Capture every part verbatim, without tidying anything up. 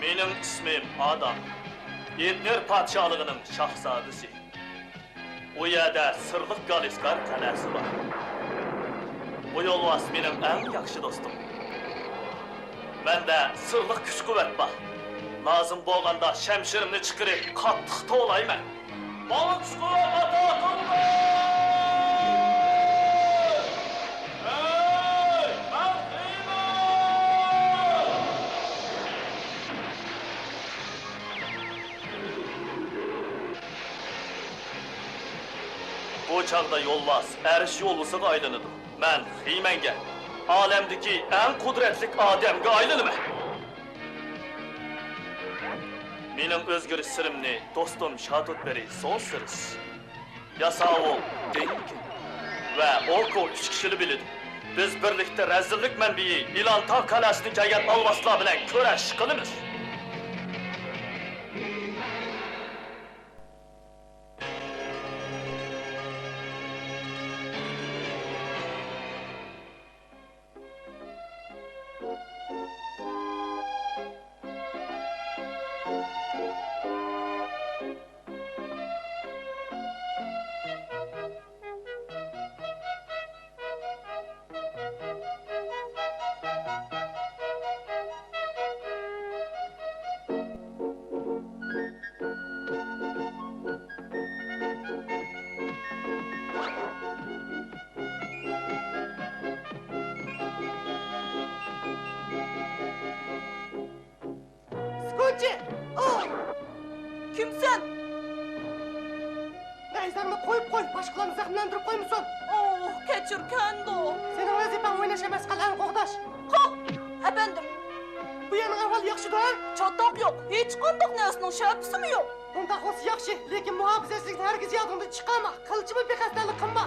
مېنىڭ ئىسمىم ئادام. ئېدنېر پادىشاھلىقىنىڭ شاھزادىسى. ئۇ يەردە سىرلىق گالىسكار قەلئەسى بار. بۇ يولۋاس مېنىڭ ئەڭ ياخشى دوستۇم. مەندە سىرلىق كۈچ-قۇۋۋەت بار. لازىم بولغاندا شەمشىرىمنى چىقىرىپ قاتتىق توۋلايمەن. ماڭا كۈچ-قۇۋۋەت ئاتا قىلغىن! ھەي، مەن خېمەن! بۇ چاغدا يولۋاس ئەرش يولۋىسىغا ئايلىنىدۇ. مەن خېمەنگە، ئالەمدىكى ئەڭ قۇدرەتلىك ئادەمگە ئايلىنىمەن. مېنىڭ ئۆزگىرىش سىرىمنى دوستۇم شاتۇتبېرى سونسېرس، ياساۋۇل دېنكىن ۋە ئوكو ئۈچ كىشىلا بىلىدۇ. بىز بىرلىكتە رەزىللىك مەنبىيى ئىلانتا قەلئەسىدىن كەلگەن ئالۋاستىلار بىلەن كۈرەش قىلىمىز. سكوچى! ئوي! كىمسەن؟ نەيزەڭنى قويۇپ قوي، باشقىلارنى زەخىملەندۈرۈپ قويمىسۇن. ئوھ، كەچۈر، كەندو. سېنىڭ ۋەزىپەڭ ئويناش ئەمەس، قەلئەنى قوغداش. قوغ، ئەپەندىم. بۇ يەرنىڭ ئەھۋالى ياخشىدۇ، ھە؟ چاتاق يوق، ھېچقانداق نەرسىنىڭ شەپىسىمۇ يوق. ئۇنداق بولسا ياخشى، لېكىن مۇھاپىزەتچىلىكنى ھەرگىز يادىڭدىن چىقارما، قىلچىمۇ بىخەستەلىك قىلما.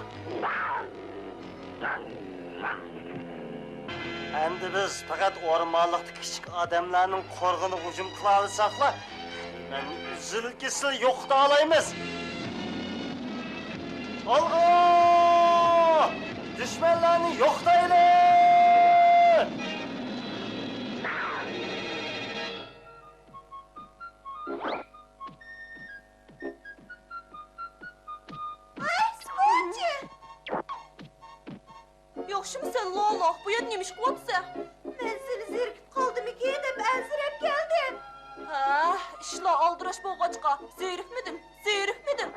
ئەمدى بىز پەقەت ئورمانلىقتىكى كىچىك ئادەملەرنىڭ قورغىنىغا ھۇجۇم قىلالىساقلا، دۈشمەننى ئۈزۈل-كېسىل يوقىتالايمىز. ئالغا! دۈشمەنلەرنى يوقىتايلى! ئاي، سپورتچى! ياخشىمۇسەن، لالا؟ بۇ يەردە نېمە ئىش قىلىۋاتىسەن؟ مەن سېنى زېرىكىپ قالدىمىكىن دەپ ئەنسىرەپ كەلدىم. ھە، ئىشلار ئالدىراش بولغاچقا، زېرىكمىدىم، زېرىكمىدىم.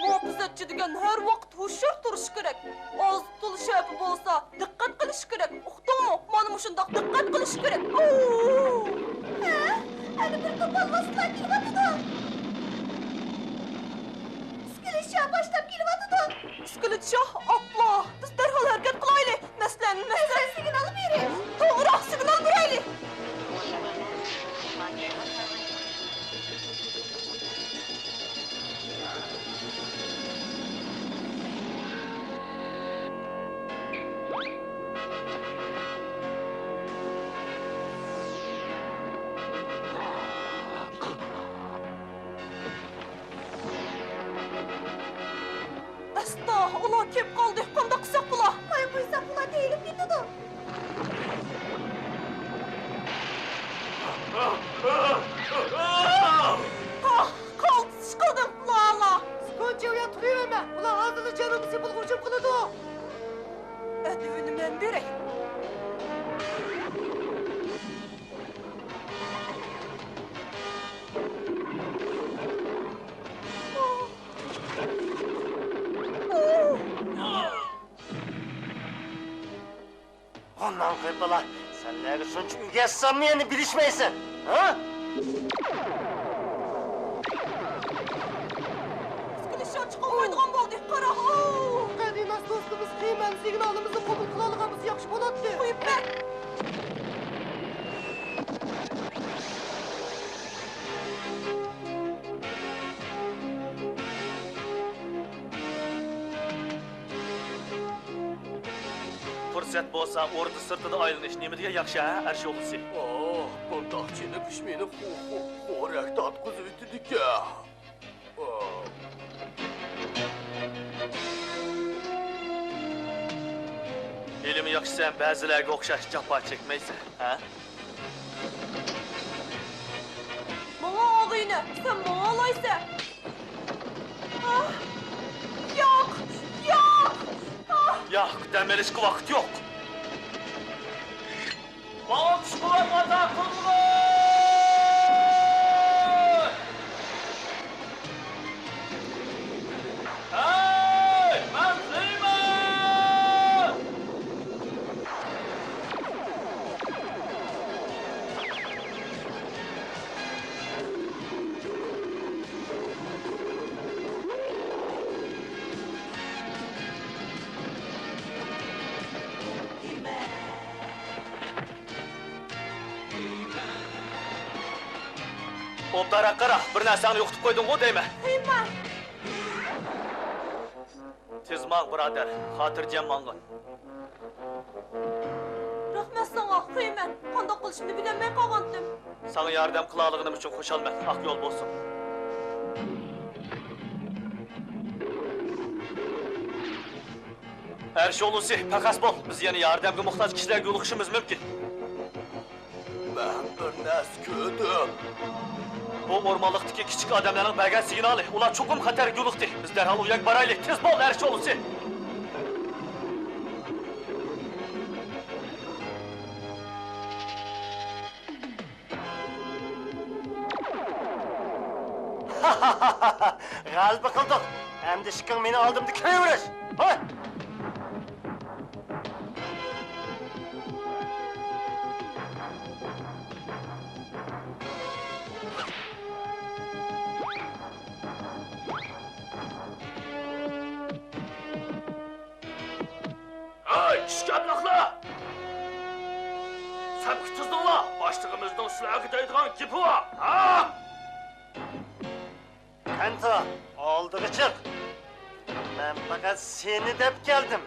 مۇھاپىزەتچى دېگەن ھەر ۋاقىت ھوشيار تۇرۇشى كېرەك. ئاز-تولا شەپە بولسا، دىققەت قىلىشى كېرەك. ئۇقتۇڭمۇ؟ مانا مۇشۇنداق دىققەت قىلىشى كېرەك. ئوو! ھە؟ ئەنە بىر توپ ئالۋاستىلار كېلىۋاتىدۇ. ئىسكىلىت شاھ باشلاپ كېلىۋاتىدۇ. ئىسكىلىت شاھ، ئاپلا! بىز دەرھال ھەرىكەت قىلايلى. مەسىلەن، مەسىلەن، سىگنال بېرىش. توغرا، سىگنال بېرەيلى. ئەستا، ئۇلار كېلىپ قالدى. قانداق قىلساق بولا؟ قويۇپ قويساق، ئۇلار تېيىلىپ كېتىدۇ. ئاھ، قالتىس قىلدىم، لالا. سكوچى، ئۇ يەردە تۇرۇۋەرمە. ئۇلار ھازىرلا جەنۇبىي سېپىلغا ھۇجۇم قىلىدۇ. ئەدىۋىنى مەن بېرەي. ھۇنناڭ قېپىلا، سەنلەرگە شۇنچە ئۆگەتسەممۇ يەنە بىلىشمەيسەن، ھە؟ ئىسكىلىت شاھ چىقالمايدىغان بولدى، قارا، ھو! قەدىناس دوستىمىز خېمەن سىگنالىمىزنى قوبۇل قىلالىغان بولسا ياخشى بولاتتى. قويۇپ بەر! پۇرسەت بولسا ئوردا سىرتىدا ئايلىنىش نېمە دېگەن ياخشى ھە، ئەرش ئوغلىسى؟ ئاھ، بۇنداق چېنىقىش مېنى خو-، خو-، خورەك تارتقۇزۇۋېتىدىكەن. ھېلىمۇ ياخشى سەن بەزىلەرگە ئوخشاش جاپا چەكمەيسەن، ھە؟ مېنى، سەن ماڭالايسەن. ئاھ! ياق! ياق! ئاھ! ياق، دەم ئېلىشقا ۋاقىت يوق. ماڭا كۈچ-قۇۋۋەت ئاتا قىلغىن! ھەي، مەن سۆيىمەن! ئوبدانراق قارا، بىر نەرسەڭنى يوقىتىپ قويدۇڭغۇ دەيمەن. قىيما! تېز ماڭ، بۇرادەر، خاتىرجەم ماڭغىن. رەھمەت ساڭا، خېيمەن. قانداق قىلىشىمنى بىلەلمەي قالغانتىم. ساڭا ياردەم قىلالىغىنىم ئۈچۈن خۇشالمەن. ئاق يول بولسۇن. ئەرش ئۇلۇسى، پەخەس بول. بىز يەنە ياردەمگە موھتاج كىشىلەرگە يولۇقۇشىمىز مۇمكىن. مەن بىر نەرسە كۆردۈم. بۇ ئورمانلىقتىكى كىچىك ئادەملەرنىڭ بەرگەن سىگنالى. ئۇلار چوقۇم خەتەرگە يولۇقتى. بىز دەرھال ئۇ يەرگە بارايلى. تېز بول، ئەرش ئۇلۇسى! غەلىبە قىلدۇق. ئەمدى ئىشىكىڭ مېنىڭ ئالدىمدا كىرىۋېرىش. ھە! ئەي، ئىشكەملىقلەر! سەپكە تىزىلىڭلار! باشلىقىمىزنىڭ سىلەرگە دەيدىغان گېپى بار! ھە! كەنتا، ئالدىغا چىق! مەن پەقەت سېنى دەپ كەلدىم.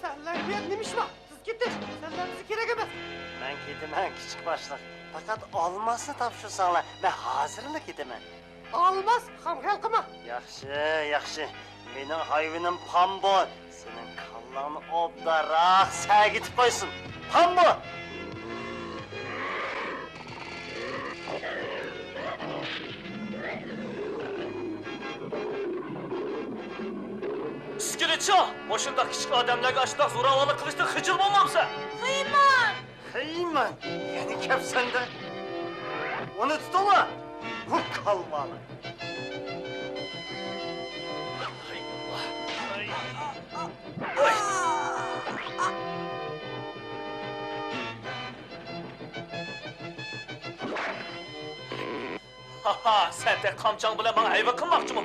سەنلەرگە بۇ يەردە نېمە ئىش بار؟ تېز كېتىش! سەنلەر بىزگە كېرەك ئەمەس! مەن كېتىمەن، كىچىك باشلىق. پەقەت ئالماسنى تاپشۇرساڭلار، مەن ھازىرلا كېتىمەن. ئالماس، خام خىيال قىلما! ياخشى، ياخشى. مېنىڭ ھايۋىنىم پامبو سېنىڭ كاللاڭنى ئوبدانراق سەگىتىپ قويسۇن. پامبو! ئىسكىلىتچا، مۇشۇنداق كىچىك ئادەملەرگە ئاشۇنداق زوراۋانلىق قىلىشتىن خىجىل بولمامسەن؟ خېيمەن! خېيمەن! يەنە كەپسەندە! ئۇنى تۇتۇڭلار! بۇ كالۋالار! ھاھا، سەن تېخى قامچاڭ بىلەن ماڭا ھەيۋە قىلماقچىمۇ؟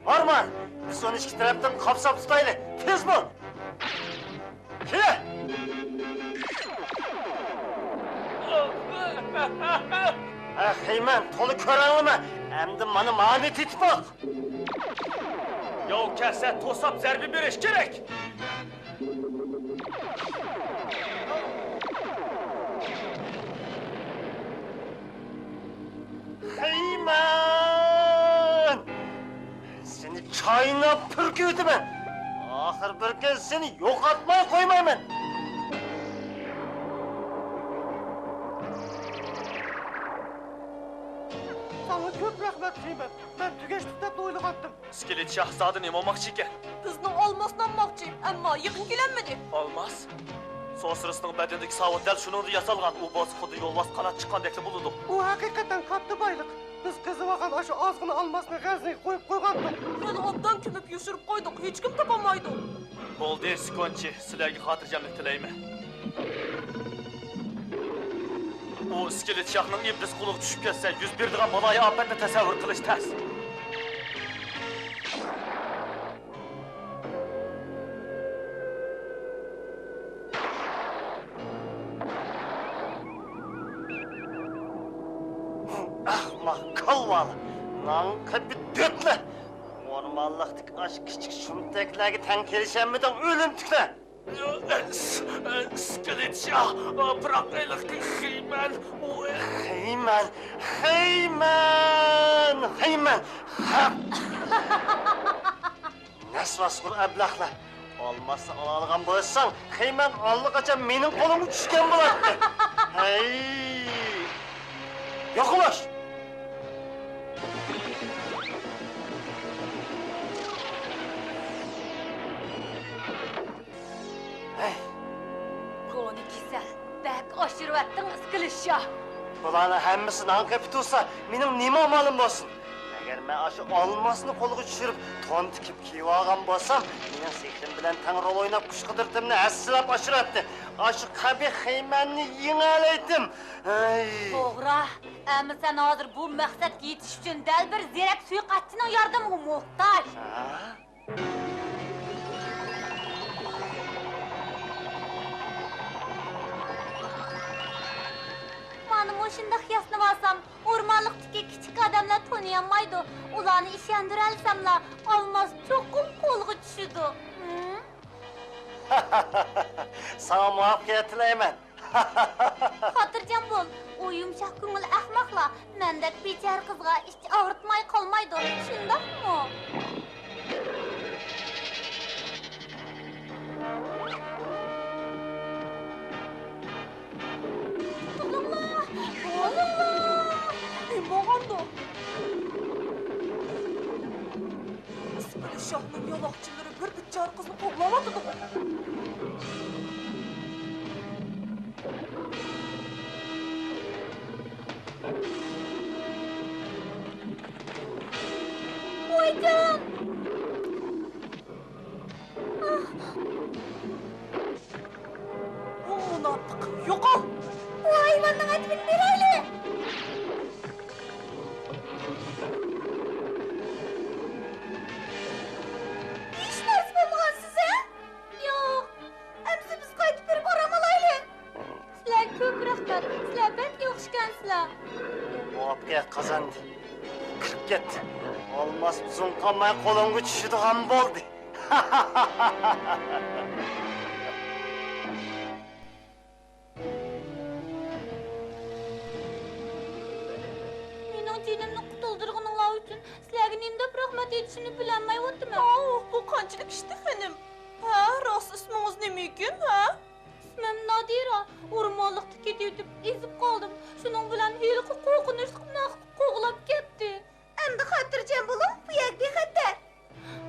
بارما! بىز ئۇنى ئىككى تەرەپتىن قاپساپ تۇتايلى! تېز بول! كېلە! ئەخەيمەن، تولا كۆرەڭلىمە! ئەمدى مانا مانى تېتىپ باق! ياۋ كەلسە توساپ زەربە بېرىش كېرەك! خېيمەن! سېنى چايناپ پۈركۈۋېتىمەن! ئاخىر بىر كۈن سېنى يوقاتماي قويمايمەن! ساڭا كۆپ رەھمەت، خېيمەن! مەن تۈگەشلىك دەپلا ئويلىغانتىم. ئىسكىلىت شاھ زادى نېمە بولماقچى ئىكەن؟ بىزنىڭ ئالماسنى ئالماقچى، ئەمما يېقىن كېلەلمىدى. ئالماس؟ سوسرىسنىڭ بەدىنىدىكى ساۋۇت دەل شۇنىڭدىن ياسالغان، ئۇ بولسا خۇددى يولۋاس قانات چىققاندەكلا بولىدۇ. ئۇ ھەقىقەتەن كاتتا بايلىق. بىز قېزىۋالغان ئاشۇ ئازغىنە ئالماسنى غەزنىگە قويۇپ قويغانتۇق. خېلى ئوبدان كۆمۈپ يوشۇرۇپ قويدۇق، ھېچكىم تاپالمايدۇ. بولدى، سىكونچى، سىلەرگە خاتىرجەملىك تىلەيمەن. ئۇ ئىسكىلىت شاھنىڭ ئىبلىس قولىغا چۈشۈپ كەتسە، يۈز بېرىدىغان بالايىئاپەتنى تەسەۋۋۇر قىلىش تەس. ئەخمەق كالۋالار، ناڭ قېپى دۆتلەر! ئورمانلىقتىكى ئاشۇ كىچىك شۇمتەكلەرگە تەڭ كېلىشەلمىدىڭ، ئۆلۈمتۈكلەر! ئىسكىلىتچا، بىراق ھېلىقى خېيمەن، ئۇ خېيمەن، خېيمەن، خېيمەن! ھە! ئەسۋاسقۇر ئەبلەخلەر! ئالماسنى ئالالىغان بولساڭ، خېيمەن ئاللىقاچان مېنىڭ قولۇمغا چۈشكەن بولاتتى. ھەي! يوقىلاش! ھەي! كونا كېسەل، بەك ئاشۇرۇۋەتتىڭ، ئىسكىلىشا. بۇلارنىڭ ھەممىسى نان قېپى تۇرسا، مېنىڭ نېمە ئامالىم بولسۇن؟ ئەگەر مەن ئاشۇ ئالماسنى قولغا چۈشۈرۈپ، تون تىكىپ كىيىۋالغان بولسام، مېنىڭ سېھرىم بىلەن تەڭ رول ئويناپ، كۈچ-قۇدرىتىمنى ھەسسىلەپ ئاشۇراتتى. ئاشۇ قەبىھ خېيمەننى يېڭەلەيتتىم. ھەي! توغرا، ئەمما سەن ھازىر بۇ مەقسەتكە يېتىش ئۈچۈن دەل بىر زېرەك سۇيىقەستچىنىڭ ياردىمىگە موھتاج. ھە؟ مانا مۇشۇنداق ياسىنىۋالسام، ئورمانلىقتىكى كىچىك ئادەملەر تونۇيالمايدۇ. ئۇلارنى ئىشەندۈرەلىسەملا، ئالماس چوقۇم قولغا چۈشىدۇ. ھىم؟ ساڭا مۇۋەپپەقىيەت تىلەيمەن. خاتىرجەم بول، ئۇ يۇمشاق كۆڭۈل ئەخمەقلا مەندەك بىچارە قىزغا ئىچ ئاغرىتماي قالمايدۇ، شۇنداقمۇ؟ تۇتۇلۇڭلار! تۇتۇلۇڭلار! نېمە بولغاندۇ؟ ئىسمىلى شاھنىڭ يالاقچىلىرى بىر بىچارە قىزنى قوغلاۋاتىدىغۇ. ۋايجان! بۇ مۇناپىق، يوقال! بۇ ھايۋاننىڭ ئەدىپىنى بېرەيلى! ھېچ نەرسە بولمىغانسىز، ھە؟ ياق. ئەمىسە بىز قايتىپ بېرىپ ئارام ئالايلى. سىلەرگە كۆپ رەھمەت. سىلەر بەك ياخشىكەنسىلەر. مۇۋەپپەقىيەت قازاندى. كىرىپ كەتتى. ئالماس ئۇزۇن قالماي قولۇڭغا چۈشىدىغان بولدى. مېنىڭ جېنىمنى قۇتۇلدۇرغىنىڭلار ئۈچۈن سىلەرگە نېمە دەپ رەھمەت ئېيتىشىمنى بىلەلمەيۋاتىمەن. ئاۋۇ، بۇ قانچىلىك ئىشتى، خېنىم؟ ھە، راست ئىسمىڭىز نېمىكىن، ھە؟ ئىسمىم نادىرە. ئورمانلىقتا كېتىۋېتىپ ئېزىپ قالدىم. شۇنىڭ بىلەن ھېلىقى قورقۇنچلۇق مەخلۇق قوغلاپ كەتتى. ئەمدى خاتىرجەم بولۇڭ، بۇ يەر بىخەتەر.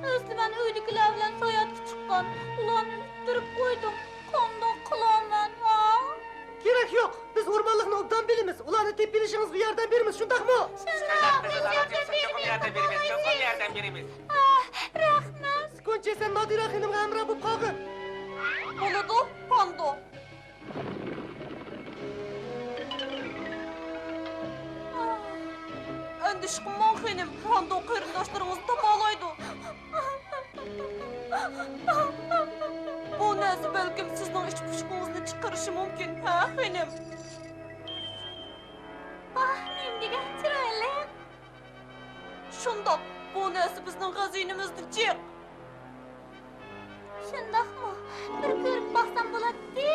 ئەسلى مەن ئۆيدىكىلەر بىلەن ساياھەتكە چىققان، ئۇلارنى ئۇتتۇرۇپ قويدۇم. قانداق قىلارمەن، ھا؟ كېرەك يوق، بىز ئورمانلىقنى ئوبدان بىلىمىز، ئۇلارنى تېپىپ ئېلىشىڭىزغا ياردەم بېرىمىز، شۇنداقمۇ؟ شۇنداق، بىز ياردەم بېرىمىز، چوقۇم ياردەم بېرىمىز. ئاھ، رەھمەت. كۈنچە سەن نادىرە خېنىمغا ھەمراھ بولۇپ قالغىن. بولىدۇ، پاندو. ئەندىشە قىلماڭ، خېنىم، پاندو قېرىنداشلىرىڭىزنى تاپالايدۇ. بۇ نەرسە بەلكىم سىزنىڭ ئىچ پۇشۇقىڭىزنى چىقىرىشى مۇمكىن، ھە، خېنىم؟ ۋاھ، نېمە دېگەن چىرايلىق! شۇنداق، بۇ نەرسە بىزنىڭ خەزىنىمىزدە جىق. شۇنداقمۇ؟ بىر كۆرۈپ باقسام بولاتتى.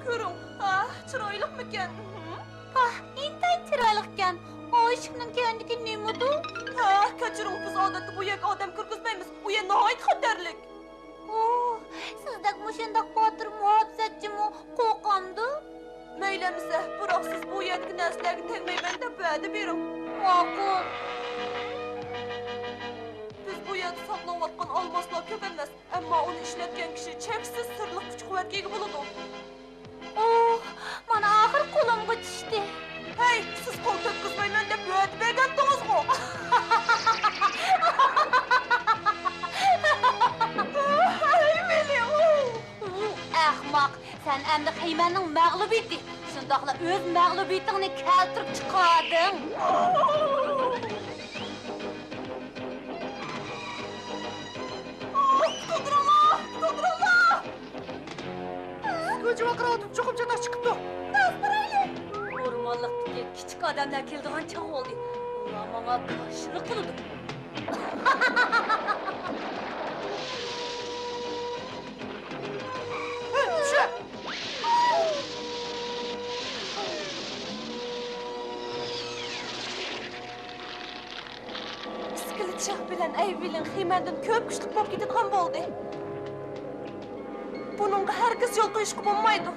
كۆرۈڭ، ھە، چىرايلىقمىكەن؟ ھە؟ ۋاھ، ئىنتايىن چىرايلىقكەن. ئۇ ئىشىكنىڭ كەينىدىكى نېمىدۇ؟ ھە، كەچۈرۈڭ، بىز ئادەتتە بۇ يەرگە ئادەم كىرگۈزمەيمىز. ئۇ يەر ناھايىتى خەتەرلىك. ئۇھ، سىزدەك مۇشۇنداق باتۇر مۇھاپىزەتچىمۇ قورقامدۇ؟ مەيلى ئەمىسە، بىراق سىز بۇ يەردىكى نەرسىلەرگە تەگمەيمەن دەپ ۋەدە بېرىڭ. ماقۇل. بىز بۇ يەردە ساقلاۋاتقان ئالماسلار كۆپ ئەمەس، ئەمما ئۇنى ئىشلەتكەن كىشى چەكسىز سىرلىق كۈچ-قۇۋۋەتكە ئىگە بولىدۇ. ئوھ، مانا ئاخىر قولۇمغا چۈشتى. ھەي، سىز قول تەگكۈزمەيمەن دەپ ۋەدە بەرگەنتىڭىزغۇ! ھەي، ۋىلى، ئوھ! ئەخمەق، سەن ئەمدى خېيمەننىڭ مەغلۇبىيىتى، شۇنداقلا ئۆز مەغلۇبىيىتىڭنى كەلتۈرۈپ چىقاردىڭ. ئوھ، قۇتۇلدۇرۇڭلار! قۇتۇلدۇرۇڭلار! كوچا ۋارقىراۋاتىدۇ، چوقۇم چاتاق چىقىپتۇ. تاز بېرەيلى! ئورمانلىقتىكى كىچىك ئادەملەر كېلىدىغان چاغ بولدى. ئۇلار ماڭا باشچىلىق قىلىدۇ. ھەي، چۈشە! بىلەن ئەيۋىلىڭ خىمەندىن كۆپ كۈچلۈك بولۇپ كېتىدىغان بولدى. بۇنىڭغا ھەرگىز يول قويۇشقا بولمايدۇ.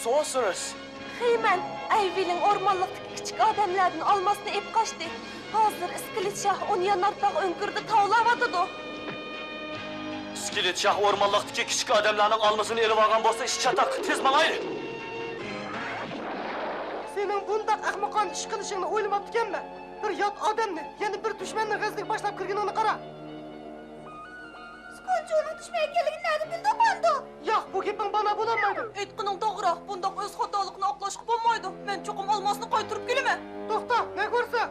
سوسۇرۇس. خىمەن، ئەيۋىلىڭ ئورمانلىقتىكى كىچىك ئادەملەردىن ئالماسنى ئېلىپ قاچتى. ھازىر ئىسكىلىت شاھ ئۇنى يانارتاغ ئۆڭكۈرىدە تاۋلاۋاتىدۇ. ئىسكىلىت شاھ ئورمانلىقتىكى كىچىك ئادەملەرنىڭ ئالمىسىنى ئېلىۋالغان بولسا، ئىش چاتاق، تېز ماڭايلى! سېنىڭ بۇنداق ئەخمىقانە ئىش قىلىشىڭنى ئويلىماپتىكەنمەن. بىر يات ئادەمنى، يەنە بىر دۈشمەننىڭ غەزىپىگە باشلاپ كىرگىنىڭنى قارا! سكونچى ئۇنىڭ دۈشمەن ئىكەنلىكىنى نەدىن بىلدى، قاندۇ؟ ياق، بۇ گېپىڭ بانا بولالمايدۇ. ئېيتقىنىڭ توغرا، بۇنداق ئۆز خاتالىقىنى ئاقلاشقا بولمايدۇ. مەن چوقۇم ئالماسنى قايتۇرۇپ كېلىمەن. توختا، نە كۆرسەڭ؟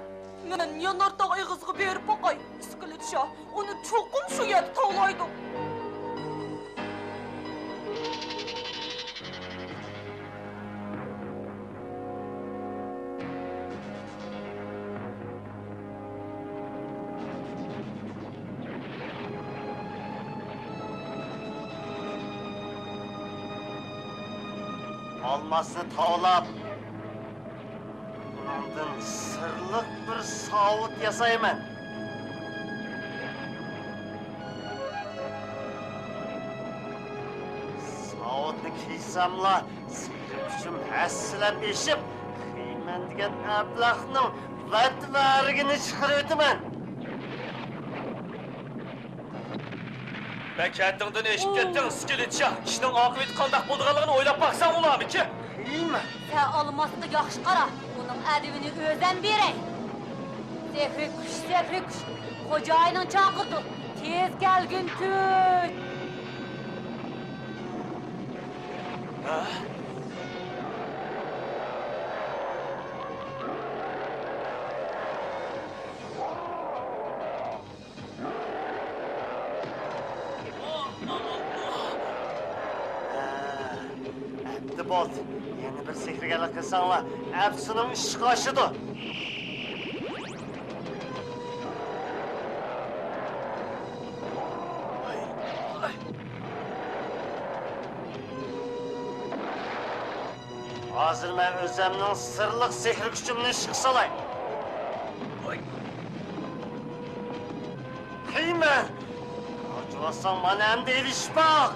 مەن يانارتاغ ئېغىزىغا بېرىپ باقاي. ئىسكىلىت شاھ ئۇنى چوقۇم شۇ يەردە تاۋلايدۇ. ئالماسنى تاۋلاپ، ئۇنىڭدىن سىرلىق بىر ساۋۇت ياسايمەن. ساۋۇتنى كىيسەملا، سېھرىي كۈچۈم ھەسسىلەپ ئېشىپ، خىمەن دېگەن ئەبلەخنىڭ ۋەتۋەرىكىنى چىقىرىۋېتىمەن. بەك ھەددىڭدىن ئېشىپ كەتتىڭ، ئىسكىلىت شاھ. ئىشنىڭ ئاقىۋىتى قانداق بولىدىغانلىقىنى ئويلاپ باقساڭ بولارمىكىن؟ خىمەن! سەن ئالماسقا ياخشى قارا، ئۇنىڭ ئەدىۋىنى ئۆزۈم بېرەي. سېھرىي كۈچ، سېھرىي كۈچ، خوجايىنىڭ چاقىرىدۇ، تېز كەلگىن كۈچ! ھە؟ ئەمدى بولدى. يەنە بىر سېھىرگەرلىك قىلساڭلار، ئەپسۇنۇم ئىشقا ئاشىدۇ. ھازىر مەن ئۆزۈمنىڭ سىرلىق سېھرىي كۈچۈمنى ئىشقا سالاي. ھەي مەن! ئاجىۋاتساڭ مانا ئەمدى ئېلىشىپ باق!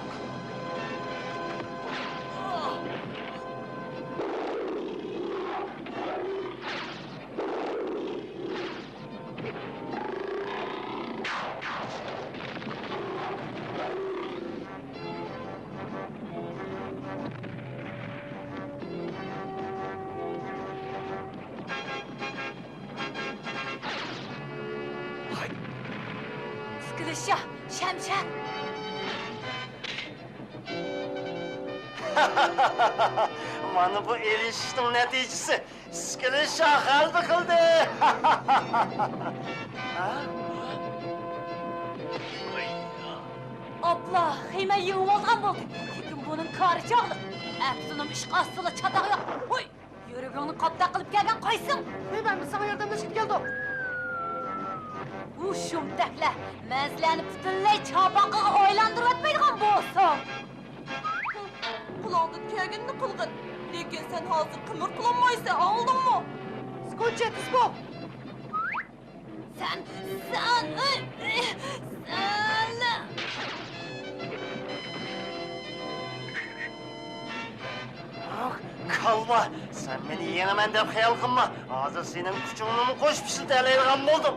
ئىسكىلىت شاھ، شەمشەر! مانا بۇ ئېلىشىشنىڭ نەتىجىسى. ئىسكىلىت شاھ غەلىبە قىلدى! ئاپلا، خىمەن يېڭىۋالغان بولدى. لېكىن بۇنىڭ كارى چاغلىق. ئەپسۇنۇم ئىشقا ئاشسىلا چاتاق يوق. ھوي! يۈرىكىڭنى قاپتاق قىلىپ كەلگەن قايسىڭ؟ خىمەن، بىز ساڭا ياردەملەشكە كەلدۇق. ئۇ شۇمتەكلەر، مەن سىلەرنى پۈتۈنلەي چاپاقىغا ئايلاندۇرۇۋەتمەيدىغان بولسام. قۇلاقتىن كەلگىنىنى قىلغىن. لېكىن سەن ھازىر قىمىر قىلالمايسەن، ئاڭلىدىڭمۇ؟ سكوچى، تېز بول! سەن، سەن، سەن! كالۋا! سەن مېنى يېڭىمەن دەپ خىيال قىلما! ھازىر سېنىڭ كۈچۈڭنىمۇ قوشۇپ ئىشلىتەلەيدىغان بولدۇم!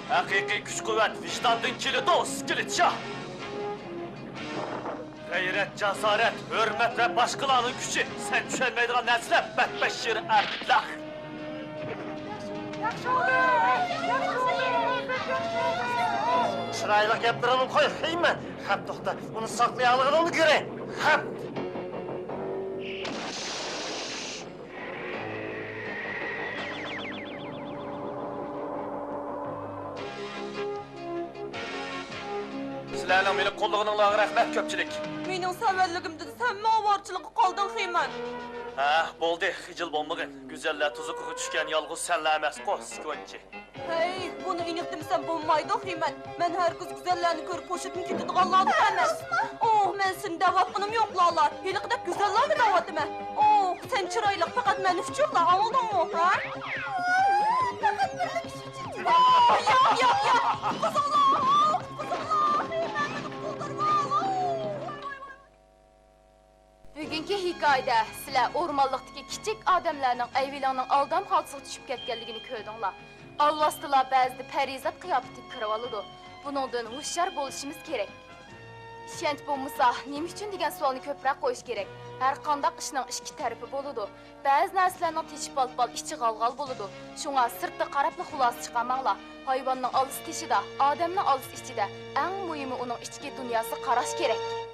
ھەقىقىي كۈچ-قۇۋۋەت ۋىجداندىن كېلىدۇ، ئىسكىلىت شاھ! غەيرەت، جاسارەت، ھۆرمەت ۋە باشقىلارنىڭ كۈچى، سەن چۈشەنمەيدىغان نەرسىلەر، بەتبەشىر ئەبلەخ! چىرايلىق گەپلىرىڭنى قوي، خىمەن! خەپ، توختا، ئۇنى ساقلىيالىغىنىڭنى كۆرەي! خەپ! سىلەرنىڭ مېنى قوللىغىنىڭلارغا رەھمەت، كۆپچىلىك. مېنىڭ سەۋەنلىكىمدىن سەنمۇ ئاۋارىچىلىككە قالدىڭ، خىمەن. ھە، بولدى، خىجىل بولمىغىن. گۈزەللەر تۇزىقىغا چۈشكەن يالغۇز سەنلا ئەمەسقۇ، سكونچى. ھەي، بۇنى ئېنىق دېمىسەم بولمايدۇ، خىمەن. مەن ھەرگىز گۈزەللەرنى كۆرۈپ ھوشىدىن كېتىدىغانلاردىن ئەمەس. ئوھ، مەن سېنى دەۋاتقىنىم يوق، لالا. ھېلىقىدەك گۈزەللەرنى دەۋاتىمەن. ئوھ، سەن چىرايلىق پەقەت مەن ئۈچۈنلا، ئاڭلىدىڭمۇ، ھە؟ پەقەت بىرلا كىشى ئۈچۈن. ئوھ، ياق، ياق، ياق. قۇتقۇزۇڭلار، قۇتقۇزۇڭلار. ھەي، مەن بۇنى قۇتۇلدۇرغان. بۈگۈنكى ھېكايىدە سىلەر ئورمانلىقتىكى كىچىك ئادەملەرنىڭ ئەيۋىلىڭنىڭ ئالدام خالتىسىغا چۈشۈپ كەتكەنلىكىنى كۆردۈڭلار. ئالۋاستىلار بەزىدە پەرىزات قىياپىتىگە كىرىۋالىدۇ. بۇنىڭدىن ھوشيار بولۇشىمىز كېرەك. ئىشەنچ بولمىسا، نېمە ئۈچۈن دېگەن سوئالنى كۆپرەك قويۇش كېرەك. ھەر قانداق ئىشنىڭ ئىككى تەرىپى بولىدۇ. بەزى نەرسىلەرنىڭ تېشى پال-پال، ئىچى غال-غال بولىدۇ. شۇڭا سىرتقا قاراپلا خۇلاسە چىقارماڭلار. ھايۋاننىڭ ئالىسى تېشىدا، ئادەمنىڭ ئالىسى ئىچىدە. ئەڭ مۇھىمى ئۇنىڭ ئىچكى دۇنياسىغا قاراش كېرەك.